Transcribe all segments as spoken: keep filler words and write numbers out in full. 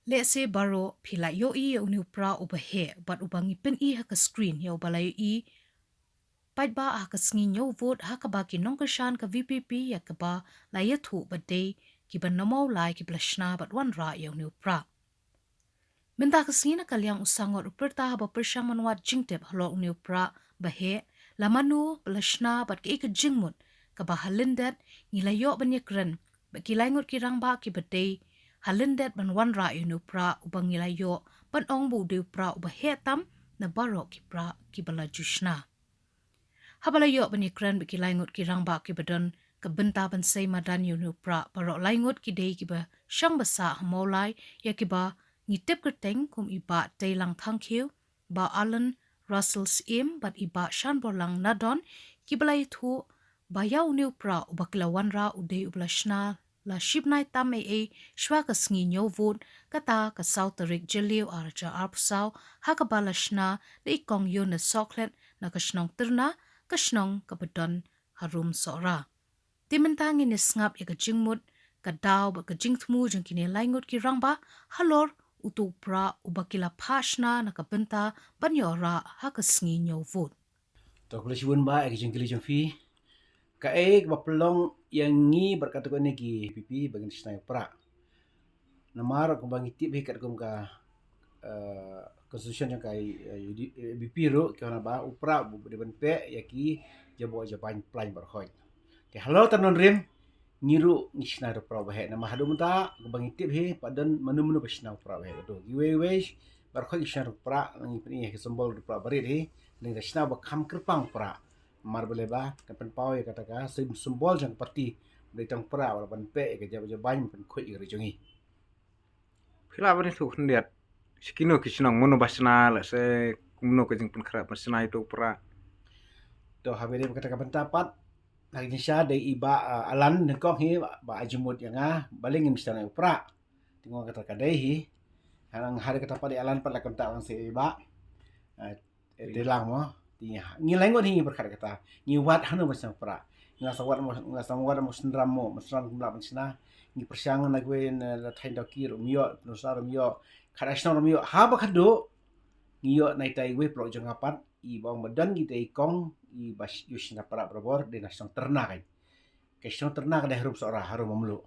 Lehse baroh phi la ïohi ïa une u prah uba heh bad uba ngi pyni ha ka screen, ïa uba la ïohi paidbah ha ka sngi ñiew vote, ha kaba ki nongkyrshan ka V P P ïa kaba la ïathuh ba dei kiba na Mawlai kiba la shna bad wanrah ïa une u prah. Mynta ka sngi na ka liang u Sangot u pyrta haba pyrshang ban wad jingtip halor une u prah ba heh, la mano ba la shna bad kaei ka jingmut kaba ha lyndet ngi la ïoh ban ïakren bad ki lai ngut ki rangbah kiba dei ha lyndet ban wanrah ïa une u prah uba ngi la ïoh ban ong ba u dei u prah uba heh tam na baroh ki prah kiba la ju shna. Haba la ïoh ban ïakren bad ki lai ngut ki rangbah kiba don ka bynta ban sei madan ïa une u prah, baroh lai ngut ki dei kiba shong ba sah ha Mawlai, ïa kiba ngi tip kyrteng kum i Bah Teilang Thangkhiew, Bah Alan Russell Syiem bad i Bah Shanborlang Nadon, kiba la ïathuh ba ïa une u prah uba ki la wanrah u dei uba la shna la shibnai tam ei ei shwa ka sngi ñiew vote, kata ka saw tarik Jylliew ar hajar arphew saw, ha kaba la shna da i Kong Eunice Sohkhlet na ka shnong Tyrna, ka shnong kaba don harum Sohra. Te mynta ngin ïa sngap ïa ka jingmut, ka daw bad ka jingthmu jong kine lai ngut ki rangbah halor uto u prah uba ki la phah shna na ka bynta ban ïoh rah ha ka sngi ñiew vote. To, khublei shibun Bah ïa ka jingkylli jong phi. Kaei kaba pynlong ïa ngi bad katto katne ki VPP ba ngin shna ïa u prah? Namar kumba ngi tip hi katkum ka, eh, constitution jong ka, eh, UD, eh, VPP ruh, ki ong ba u prah u dei ban peh ïa ki jaboh jabain plain baroh khoit. Te halor kata nongrim, ngi ruh ngi shna ïa u prah uba heh. Namar haduh mynta kumba ngi tip hi, pat don mano mano ba shna u prah uba heh. Haduh kiwei kiwei baroh khoit ki shna ïa u prah, ngi pyni ïa ki symbol u prah barit hi. Lada shna ba kham kyrpang u prah, namar balei ba kan pynpaw ïa kata ka sym-, symbol jong ka party. Ba dei tang u prah uba la ban peh ïa ka jaboh jabain, pynkhuid ïa ka ri jong ngi. Phi lah ban ïathuh khyndiat, sha kino ki shnong, mano ba shna, lehse kumno ka jingpynkhreh ban shna ïa uto u prah? To, haba ïadei bad kata ka bynta pat, ha ka jingshisha dei i Bah, ah, Alan nyngkong hi ba ai jingmut ïa nga balei ngim shna ïa u prah. Te nga ong kata ka dei hi. Hangne ha kata pat i Alan pat la contact lang sa i Bah, ah, eh, Teilang mo. Te ngi lai ngut hi ngi pyrkhat kata. Ngi wad hano ban shna u prah. Ngi la sa wad mo, ngi la sa wad mo Mawsynram mo, Mawsynram kim lah ban shna. Ngi pyrshang na kiwei na la thaiñ Dawki ruh ym ïoh, Pynursla ruh ym ïoh, khadar shnong ruh ym ïoh. Haba khadduh ngi ïoh na ita iwei i paralok jong nga pat, iba ong ba don kita i kong iba sh-, ïoh shna prah barabor, dei na shnong Tyrna kan. Ka shnong Tyrna ka dei harum Sohra, harum Mawmluh.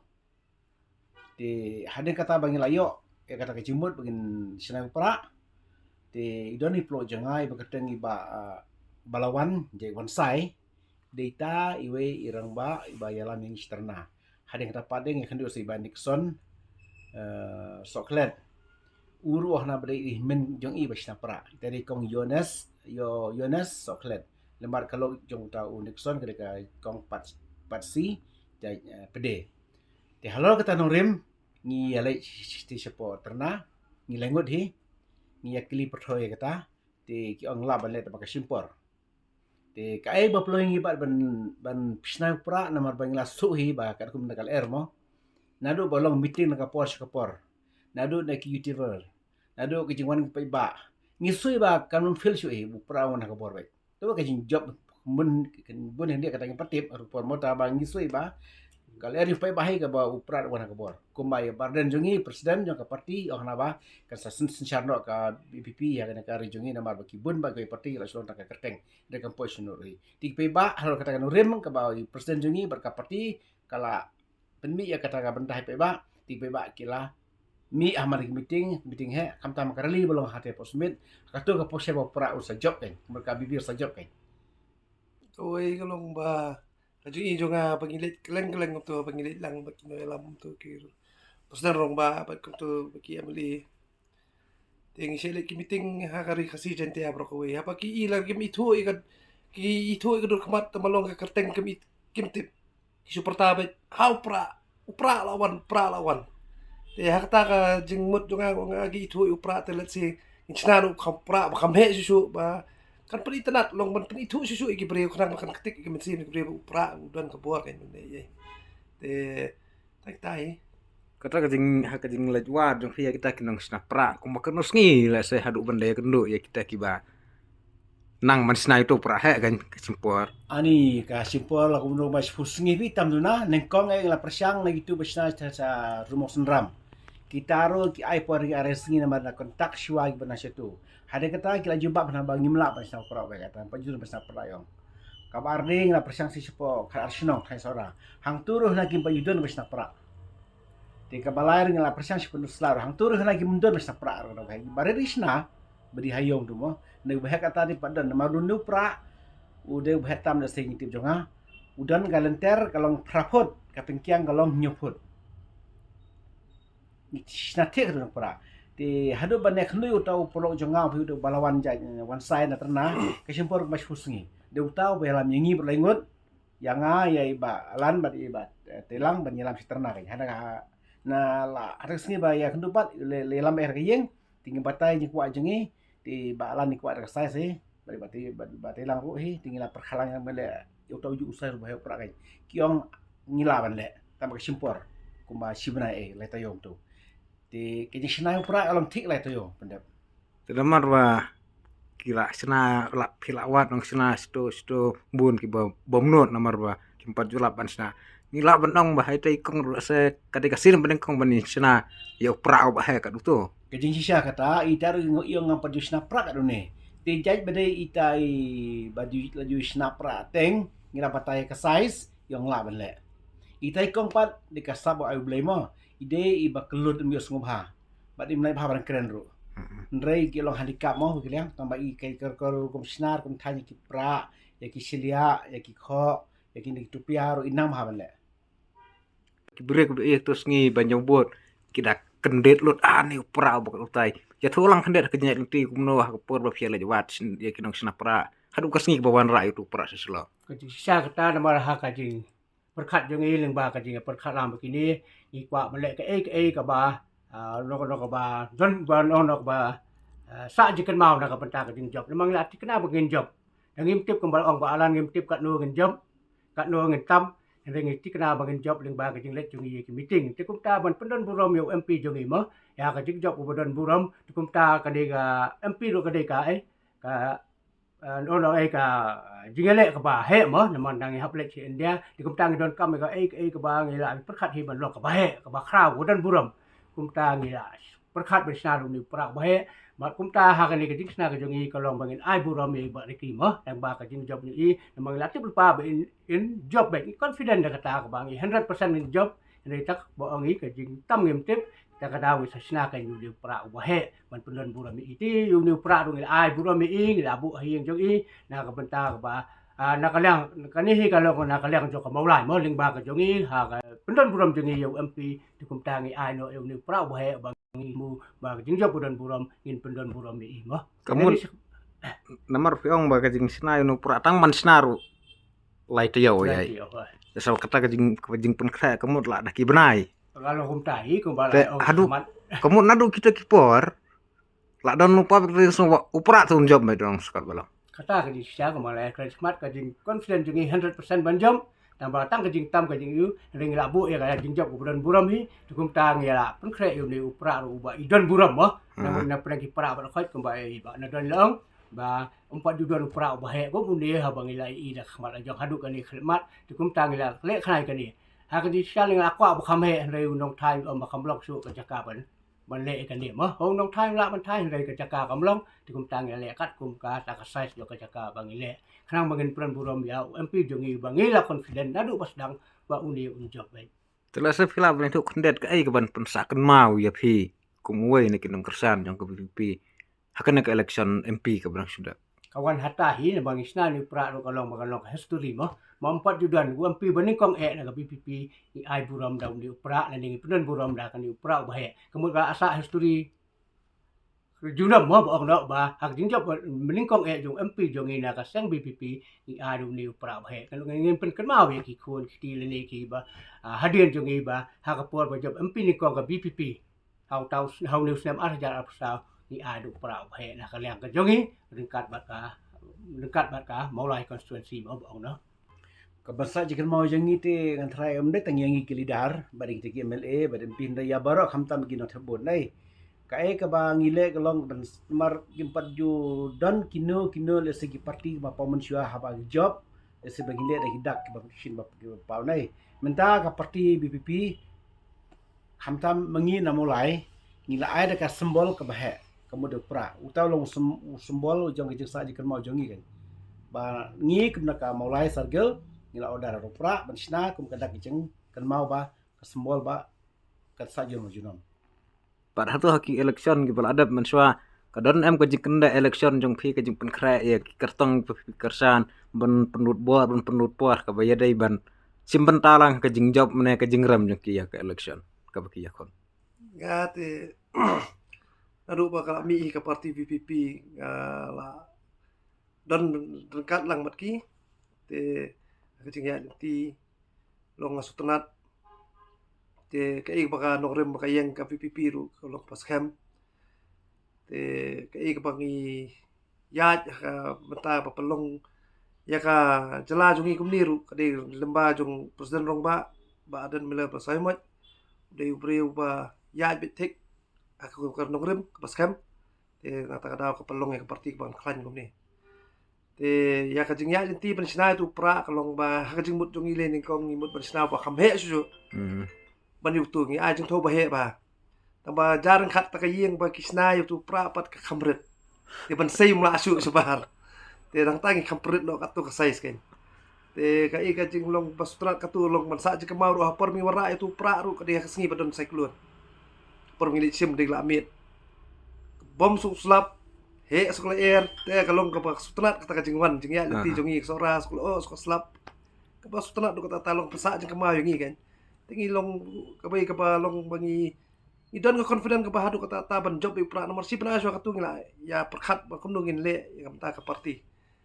Te hadien kata ba ngi la ïoh ïa kata ka jingmut ba ngin shna ïa u prah, te i don i paralok jong nga iba kyrteng i Bah, ah, Bah Lawan Jaiwan Sai, dei ita iwei i rangbah iba ïalam ïa ngi sha Tyrna. Hadien kata pat de ngi ïakynduh sa i Bah Nixon, eh, Sohkhlet. U ruh u ong ba dei i hynmen jong i ba shna prah. Ita dei kong Eunice, Eo-, Eunice Sohkhlet. Lem bad ka lok jong uta u Nixon ka dei ka kong Pat-, Patsy Jai-, eh, Pde. Te halor kata nongrim, ngi ïaleit sha, sha, sha, shapoh Tyrna, ngi lai ngut hi, ngi ïakylli pyrthuh ïa kata, te ki ong lah ban leit tang ba ka shim por. Te kaei ba pynlong ïa ngi pat ban, ban shna ïa u prah, namar ba ngi la shu hi ba katkum na ka lyer mo. Naduh ba long meeting na ka por sha ka por. Naduh na ki YouTuber. Naduh ka jingwan ki paidbah. Ngi shu hi ba kan ym feel shuh hi u prah u wan ha ka bor beit. Te ba ka jingjop bun, bun hynrei kata ngi pat tip, ha ka por mo, tang ba ngi shu hi ba ka lyer u paidbah hi kaba u prah u wan ha ka bor. Kumba ïa Bah Ardent jong ngi, president jong ka party, u ong ba kan sa syn-, synshar noh ka VPP ïa kane ka ri jong ngi namar ba ki bun bha ki party la shu long tang ka kyrteng. Dei kam poi shuh noh hi. Te ki paidbah halor kata ka nongrim kaba i president jong ngi bad ka party ka la pynmih ïa kata ka bynta ha i paidbah, te i paidbah ki la mih ha man ki meeting, meeting heh, khamtam ka rally ba long ha te Port Smith, kato ka por sha ba u prah u sa jop kan, namar ka VPP u sa jop kan. Kawei ka long ba ka jingïohi jong nga ba ngi leit kylleng kylleng kumto, ba ngi leit lang bad ki nongïalam kumto, ki president rangbah bad kumto bad ki MLA. Te ngi shait leit ki meeting ha ka Ri Khasi Jaiñtia baroh kawei. Haba ki i la kim ithuh ïa ka, ki ithuh ïa ka dur khmat, te ma long ka kyrteng kim i-, kim tip. Ki shu pyrta beit, ha u prah, u prah la wan, u prah la wan. Te ha kata ka jingmut jong nga, nga ki ithuh ïa u prah, te lehse ngin shna noh u prah ba kham heh shuh shuh, ba kan pynitynnad, long ban pynithuh shuh shuh ïa ki briew, khnang ba kan ktik ïa ki mynsiem ki briew ba u prah u don ka bor kan, ïa. Te Tang tai. Kata ka jing, ha ka jingleit wad jong phi ïa kita ki nongshna prah, kumba katno sngi lehse haduh ban da ïakynduh ïa kita kiba nang ban shna ïa uto u prah, heh, kan, ka shim por? Ani, ka shim por la kumno ba shiphew sngi phi tam tu na, nyngkong eh la pyrshang na kitu ba shna sha, sha Ri Mawsynram. Kita ruh ki ai por ki ar sngi namar na kontak shuwa kiba na shatu. Hadien kata ki la jubab na ba ngim lah ban shna pra, ba kata pat jur ban shna pra ïong. Kaba ar ding la pyrshang shi shapoh ka ar shnong thai sora. Hangtu ruh na kim pat ju don ban shna pra. Te kaba lai ruh ngi la pyrshang shi pynusla ruh. Hangtu ruh na kim don ban shna pra ruh, na ba ri ri shna ba di ha ïong tu mo. Na ba hek kata di pat don namar dun du pra. U dei ba hek tam da sing tip jong nga. U don ka lynter ka long phra phut, ka pynkiang ka long hynñiew phut. Ngi shna thik ruh pra. Te haduh ba ne khnui uta u paralok jong nga, uta u balawan ja, wan sai na trna, ka shim por ba shu sngi. De uta u ba ïalam ïa ngi ba lai ngut, ïa nga, ïa i ba Alan bad i ba, eh, Telang ban ïalam shi trna ka. Hada ka na la, hada sngi ba ïa kynduh pat, le, le lam eh ka ïing, te ngi batai ngi kwah jong ngi, te ba Alan ngi kwah da ka sai se, ba, ba te, ba, ba Telang ruh hi, te ngi la pyrkhat lang ïa mele, ïa uta u ju u sai ruh ba heh pra ka. Ki ong ngi lah ban leh, tang ba ka shim por, kumba shi bnai eh, lai taïew tu. Te, ki jingshna ïa u pra, ka long thik lai taïew, pyndep. Te namar ba, ki la shna, la, phi la wad nong shna, shto, shto, bun ki ba, bym nud, namar ba, kim pat ju lah ban shna. Ngi lah ban ong ba, hai tai kong ruh se, ka dei ka sien ba nyngkong ban shna, ïa u pra u ba heh ka du to. Ka jingshisha kata, ita ruh ngi ong ngam pat ju shna pra ka du ne. Te jait ba dei ita i, ba ju, la ju shna pra teng, ngi la batai ka size, ïong lah ban leh. Ita i kong pat, dei ka sap ba ai u Blei mo, i dei i ba kyllut im ïoh sngewbha. Bad im lait bha ban kren ruh. Hynrei ki long handicap mo, ki liang, tang ba i kai kor kor kum shnar, kum thaiñ ïa ki pra, ïa ki shiliah, ïa ki khoh, ïa ki ni ki tupia ruh i nang bha ban leh. Ki brek ba ïa to sngi ban jong bot, ki da kyndit lut, ah, ni u pra ba ka utai. Ïa to lang kyndit ka jingïaid lynti kumno ha ka por ba phi leit wad, ïa ki nong shna pra. Haduh ka sngi ba wanrah ïa u pra sha Shillong. Ka jingshisha kata namar ha ka jing pyrkhat jong ngi lyngba ka jingpyrkhat lang ba kine, ngi kwah ban leh kaei kaei kaba, ah, noh noh kaba, don ba noh noh kaba, ah, sah jingkynmaw na ka bynta ka jingjop. Namar ngi la thikna ba ngin jop. Da ngim tip kumba la ong ba Alan ngim tip katno ngin jop, katno ngin tam. Hynrei ngi thikna ba ngin jop lyngba ka jingleit jong ngi ïa ki meeting. Te kumta ban pyndon burom ïa u M P jong ngi mo, ïa ka jingjop uba don burom. Te kumta kane ka M P ruh ka dei ka, eh, ka, eh, noh noh, eh, ka, eh, jingïaleh kaba heh mo, namar ngi hap leit sha India, te kumta ngi donkam ïa kaei kaei kaba ngi la pyrkhat hi ban long kaba heh, kaba khraw, kaba don burom. Kumta ngi la pyrkhat ban shna ruh ïa une u pra uba heh, bad kumta ha kane ka jingshna ka jong ngi ka long ba ngin ai burom ïa i Bah Ricky mo, tang ba ka jingjop jong i, namar ngi la tip lypa ba in, in jop beit, ngi confident da kata kaba ngi hundred percent ngin jop, hynrei tak ba ong i ka jingtam ngim tip, ta ka daw ngi sa shna ka ïa une u pra uba heh, ban pyndon burom ïa i. Te ïa une u pra ruh ngi la ai burom ïa i, ngi la buh ha ïing jong i, na ka bynta kaba, ah, na ka liang, kane hi ka long na ka liang jong ka Mawlai mo, lyngba ka jong i, ha ka pyndon burom jong i ïa u M P, te kumta ngi ai noh ïa une u pra uba heh, ba ngi mu, ba ka jingjop pyndon burom, ngin pyndon burom ïa i mo. Ka mut, namar phi ong ba ka jingshna ïa une u pra tang ban shna ruh lai taïew ïa i. Lai taïew, hooid. Te sa kata ka jing, ka jingpynkhreh ka mut la da ki bnai. Ka long kumta hi, kumba la ong haduh, ka mut naduh kita ki por, la don u pap ring song ba u pra tu un jop mai dong skat ba long. Kata ka jingshisha kumba la kren smat ka jingconfident jong ngi hundred percent ban jop. Tang ba tang ka jingtam ka jingïohi, hynrei ngi la buh ïa ka jingjop kaba don burom hi, te kumta ngi la pynkhreh ïa une u pra ruh uba i don burom mo. Na, na pdeng ki pra ba la khoit kumba i Bah Nadon la ong, ba um pat ju don u pra uba heh kum une haba ngi la i da ka khmat la jong haduh kane ka khyllipmat, te kumta ngi la leh khnai kane. Ha ka jingshisha ngi la kwah ba kham heh, hynrei u nongthaiñ um ba kham long shuh ka jaka ban ban leh ïa kane mo. Ho nongthaiñ lah ban thaiñ hynrei ka jaka kam long, te kumta ngi leh katkum kata ka size jong ka jaka ba ngi leh. Khnang ba ngin pyndon burom ïa u M P jong ngi ba ngi la confident naduh ba sdang ba une un jop beit. Te lehse phi lah ban ïathuh khyndiat kaei kaban pynsah kynmaw ïa phi kum uwei na ki nongkyrshan jong ka V P P ha kane ka election M P kaba dang shu dep. Ka wan hata hi, naba ngi shna une u pra ruh ka long ba ka long ka history mo. Mo, ym pat ju don u M P ba nyngkong eh na ka V P P ngi ai burom da une u pra, lane ngi pyndon burom da kane u pra uba heh. Ka mut ka la sah history. Junom mo ba ong noh ba ha ka jingjop ba nyngkong eh jong u M P jong ngi na ka seng V P P ngi ai da une u pra uba heh. Ka long ngin pynkynmaw ïa ki khun ki kti lane kiba, ah, hadien jong ngi ba ha ka por ba jop M P nyngkong ka V P P. Ha u tau, ha une u snem ar hajar arphew saw ngi ai da u pra uba heh na ka liang ka jong ngi, ryngkat bad ka, ryngkat bad ka Mawlai constituency mo ba ong noh. Ka ban sah jingkynmaw jong ngi te ngan tharai ym dei tang ïa ngi ki leader, bad ïa kita ki M L A, bad M P, hynrei ïa baroh khamtam ki nongthep vote nai. Kaei kaba ngi leh ka long ban s-, mar kim pat ju don kino kino lehse ki party ba paw mynshuwa haba ki jop, lehse ba ngi leh da ki dak kiba shisien ba ki paw nai. Mynta ka party V P P Khamtam ma ngi na Mawlai, ngi la ai da ka symbol kaba heh, ka mut u prah. Uta u long u sym-, u symbol jong ka jingsah jingkynmaw jong ngi kan. Ba ngi kumna ka Mawlai Circle, ngi la order u prah ban shna kum ka dak jingkynmaw ba ka symbol ba ka sah junom junom. Bad hato ha ki election kiba la dep mynshuwa, ka don em ka jingkynda election jong phi, ka jingpynkhreh ïa ki kyrtong ba phi kyrshan, ban pynlut bor, ban pynlut por, kaba ïadei ban shim bynta lang ka jingjop, mane ka jingrem jong ki ïa ka election kaba ki ïakhun? Nga te, naduh ba ka la mih hi ka parti VPP, nga la don ryngkat lang bad ki. Te ka jingïaid lynti long nga sngewtynnat. Te kaei ba ka nongrim ba ka ïeng ka VPP ruh ka long kaba skhem. Te kaei ba ngi ïaid ha ka bynta ba pynlong ïa ka jylla jong ngi kumne ruh, ka dei lyngba jong President Rangbah, Bah Ardent Miller Basaiawmoit. U dei u briew ba ïaid beit thik ha ka nongrim kaba skhem. Te na kata ka daw ka pynlong ïa ka parti kaba khlaiñ kumne. Te ïa ka jingïaid lynti ban shna ïa utu u prah ka long ba ha ka jingmut jong ngi lei nyngkong ngi mut ban shna ba kham heh shuh shuh. Mhm. Ban ïa utu ngi ai jingthoh ba heh ba. Tang ba jar ryngkat ta ka ïing ba ki shna ïa utu u prah pat ka kham rit. Te ban sei um lah shuh shabar. Te nangta ngi kham pynrit noh katto ka size kein. Te kaei ka jinglong ba sngewtynnat katu long ban sah jingkynmaw ruh ha por mi wanrah ïa utu u prah ruh ka dei ha ka sngi ba don cyclone. Por mi leit shim dei la miet. Bom suk slap, heh suk la er, te ka long kaba sngewtynnat kata ka jingwan, jingïaid lynti Aha. jong ngi ka Sohra, suk la oh, suk slap. Kaba sngewtynnat dei kata ta long ba sah jingkynmaw ïa ngi kan. Te ngi long kaba, kaba long ba ngi, ngi don ka confident kaba haduh kata ta ban jop ïa u prah namar shi bnai shuwa katu ngi la ïa pyrkhat ba kumno ngin leh ïa ka bynta ka parti.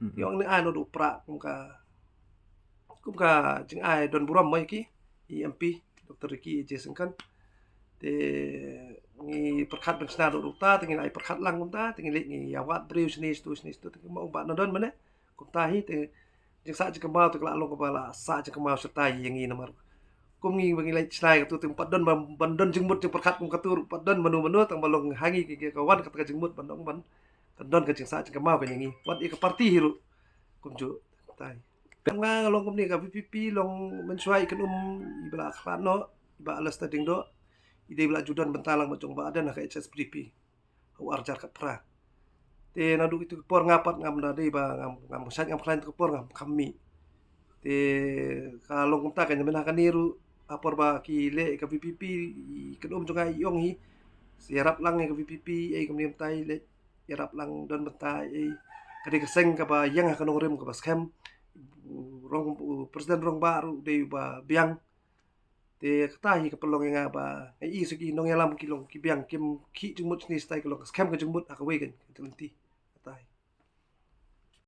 Mhm. Ngi ong ne ai noh u prah kum ka, kum ka jingai don burom mo ïa ki, i MP, Doctor Ricky A J Syngkon. Te ngi pyrkhat ban shna noh uta, te ngi la ai pyrkhat lang kumta, te ngi leit ngi ïa wad briew shane shatu, shane shatu, te ngi ma ong ba na don mane kumta hi, te jingsah jingkynmaw te ka la long kaba la sah jingkynmaw shatai ïa ngi namar kum ngi ba ngi leit shna ïa katu te pat don ban, ban don jingmut jingpyrkhat kum katu pat don mano mano, tang ba long ha ngi ki, ki ka wan kata ka jingmut ban ong ban kan don ka jingsah jingkynmaw ka ïa ngi. Wat ïa ka parti hi ruh kumjuh. Tai. Te nga long kumne, ka VPP long mynshuwa i kynum iba la khlad noh, i Bah Alasdair Diengdoh, i dei ba la ju don bynta lang bad jong Bah Ardent ha ka HSPDP ha u ar hajar khatphra. Te naduh kito ki por nga pat ngam da dei ba ngam, ngam shait ngam khlaiñ, kito ki por ngam kham mih. Te ka long kumta ka, ngi mynta kane ruh ha por ba ki leh ka VPP, i kynum jong nga i ong hi, sa ïarap lang ïa ka VPP, ei kumne mynta i leh ïarap lang don bynta, ei ka dei ka seng kaba ïeng ha ka nongrim kaba skhem. U rong, u President Rangbah ruh u dei uba biang. Te kata hi ka pynlong ïa nga ba nga i sa ki nongïalam ki long ki biang, kim khih jingmut shane shatai, ka long ka skhem ka jingmut ha kawei ka, ka lynti.